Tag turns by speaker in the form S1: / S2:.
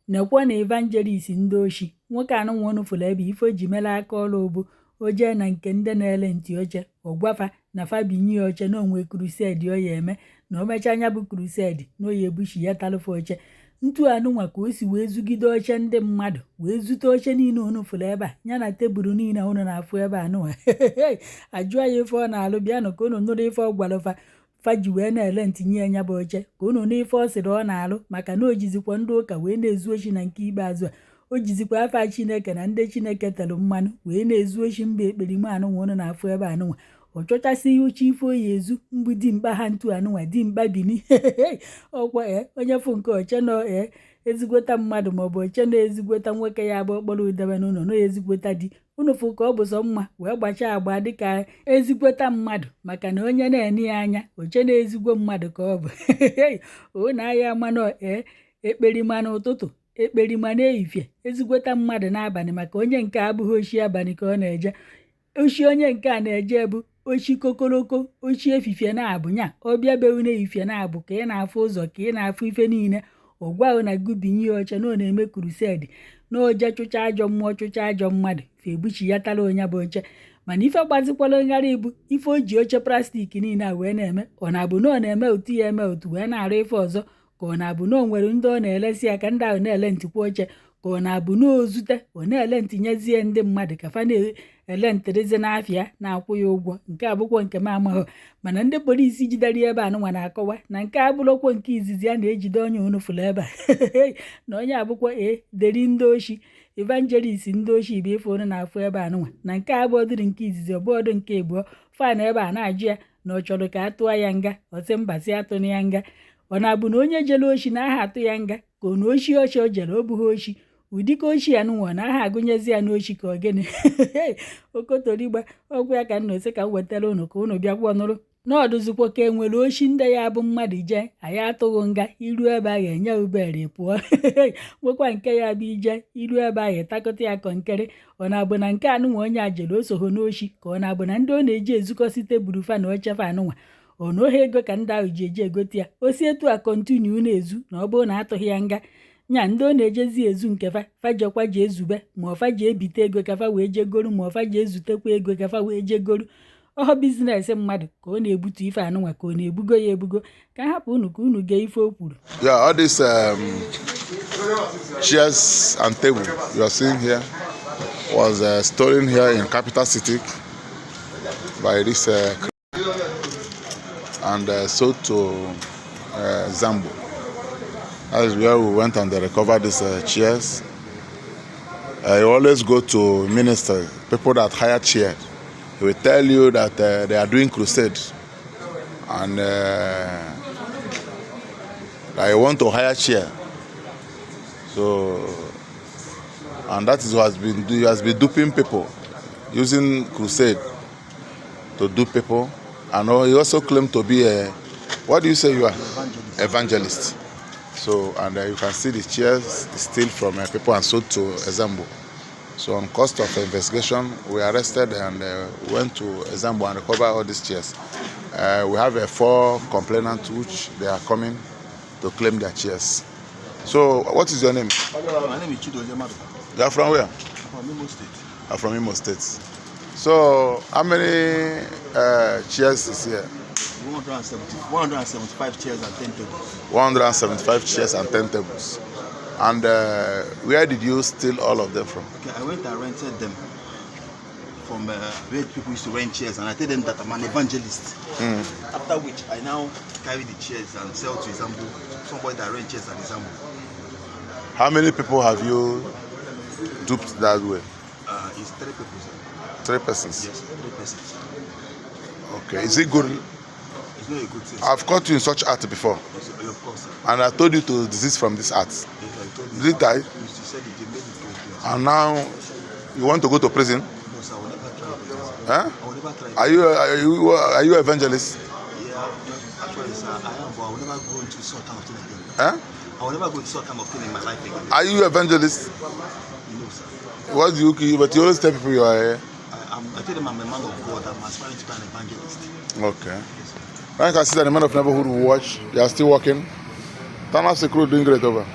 S1: nekwa na evangelist ndị oshi nwoke anụnwa unu fụrụ ebe ife o ji mere aka ọrụ obu o jee na nke ndị na-ele ntị oche ọ gwafa na fabinye oche na onwe krusedi o ya eme na o mechaa anya bụ krusedi na oyi ebushi ya talụfe oche ntu anụnwa ka o si wee zugide oche ndị mmadụ wee zute oche niile unu fụrụ ebe a ya na tebụl niile unu na-afụ ebe anụnwa ajụọ ya ife ọ na-alụ bịanụ ka unu nụrụ ife ọ gwara faji wee na-ele ntinye anya bụ oche ka unu n'ife ọ sịrị ọ na-alụ maka na o jizikwa ndị ụka wee na-ezu ochi na nke ikpeazụ a o jizikwa afa Chineke na ndị Chineke tere mmanụ wee na-ezu ochi mba ekperima anụnwa unu na-afụ ebe anụnwa ọ chọchasị ihe uche ife oyi ezu mgbe dimkpa ha ntu anụnwa dimkpa bini ọkwa onye fụ nke oche na ezigweta mmadụ maọbụ oche na-ezigweta nwoke ya bụ okporo udebe n'ụlọ na ezigweta di unu fụ ka ọ bụ sọ mma wee gbachaa agba dịka ezigweta mmadụ maka na onye na-ene ya anya oche na-ezigwo mmadụ ka ọ bụ o na-aya mana ekperima n'ụtụtụ ekperima n'ehihie ezigweta mmadụ n'abalị maka onye nke abụghị oshi abalị ka ọ na-eje oshi onye nke a na-eje bụ oshi kokoloko oshi efifie na-abụ nya ọbịa bewu n'ehifie na-abụ ka ị na-afụ ụzọ ka ị na-afụ ife niile ọgwaghụ na gubinye oche na ọ na-eme krusedi na oje chụcha ajọ mmụọ chụcha ajọ mmadụ febuchi ya tara onye bụ oche mana ife gbazikwala ngharị bụ ife o ji oche plastik niile a wee na-eme ọ na-abụ na ọ na-eme otu ya eme otu wee na-arụ ife ọzọ ka ọ na-abụ na o nwere ndị ọ na-elesi ya ka ndị ahụ na-ele ntikwa oche ka ọ na-abụ na ozute ọ na-ele ntinyezie ndị mmadụ ka fa na-ele ntịrịzi n'afịa na-akwụ ya ụgwọ nke abụkwa nke m amaghị mana ndị polisi jidere ebe anụnwa na-akọwa na nke abụrụkwa nke izizi a na-ejide onye unufụlụ ebe a na onye abụkwa deri ndị oshi evangelist ndị oshi bụ ife onu na-afụ ebe anụnwa na nke abụọdịrị nke izizi ọbụọdụ nke abụọ fan ebe a na-ajụ ya na ọ chọrọ ka atụọ ya nga ọsị mbasị atụ ya nga ọ na-abụ na onye jere oshi na aha atụ ya nga ka ọ na oshi o jere ọ bụghị oshi ụdịka oshi ya nụnwa na aha agụnyezi ya n'oshi ka ogene okotorigba ọgwụ ya ka nna ose ka m wetara unu ka unu bịakwa nụrụ n'ọdụzikwa ka enwere oshi ndị ya bụ mmadụ jee anyị atụghị nga iru ebe a ga-enye ubere pụọ nwekwa nke ya bụ ije iru ebe a ga-etakọta ya kọnkere ọ na-abụ na nke anụnwa onye a jere osogho n'oshi ka ọ na-abụ na ndị ọ na-eji ezukọsi tebụl fa na oche fa anụnwa ọ na ohe ego ka ndị ahụ ji eji egote ya o si etu a kọntinu na-ezu na ọ bụrụ na atụghị ya nga nya ndị ọ na-ejezi ezu nke fajekwa ji ezube ma ọfa ji ebite ego ka fa wee jegoru ma ọfa ji ezutekwa ego ka fa wee jegoru ọhọ biznes mmadụ ka ọ na-ebutu ife anụnwa ka ọ na-ebugo ya ebugo ka hapụ unu ka unu gee ife o kwuru.
S2: Yeah, all these chairs and table you are seeing here was stolen here in capital city by this and sold to Zambo. That is where we went and they recovered these chairs. You always go to minister, people that hire chairs. They will tell you that they are doing crusade and I want to hire chair. So, and that is what he has been duping people, using crusade to dupe people. And he also claimed to be what do you say you are? Evangelist. So, and you can see the chairs steal from people and sold to Zambo. So on cost of investigation, we arrested and went to Zambo and recovered all these chairs. We have 4 complainants which they are coming to claim their chairs. So what is your name?
S3: My name is Chido Yamado.
S2: You are from where?
S3: From Imo State.
S2: I'm from Imo State. So how many chairs is here?
S3: 175 chairs and 10 tables.
S2: 175 chairs and 10 tables. And where did you steal all of them from?
S3: Okay, I went and rented them from where people used to rent chairs, and I told them that I'm an evangelist. After which I now carry the chairs and sell to Zambo, somebody that rent chairs at Zambo.
S2: How many people have you duped that way?
S3: It's 3 people, sir.
S2: 3 persons?
S3: Yes, 3 persons.
S2: Okay, is it good?
S3: It's not a good thing.
S2: I've caught you in such art before.
S3: Yes, of course, sir.
S2: And I told you to desist from this art.
S3: Yes, I told you.
S2: Did it die?
S3: You said it, you made it good.
S2: And now you want to go to prison?
S3: No, sir, I will never try it.
S2: Huh?
S3: I will never try it.
S2: Are you evangelist?
S3: Yeah, actually, sir, I am, but I will never go into sort kind of thing again.
S2: Huh?
S3: I will never go into sort kind of thing in my life again.
S2: Are you evangelist?
S3: No, sir.
S2: What do you? But you always tell people you are.
S3: I tell them I'm a man of God. I'm aspiring to be an evangelist.
S2: Okay. I can see that the men of neighborhood will watch. They are still working. Tana Sekuru doing great over.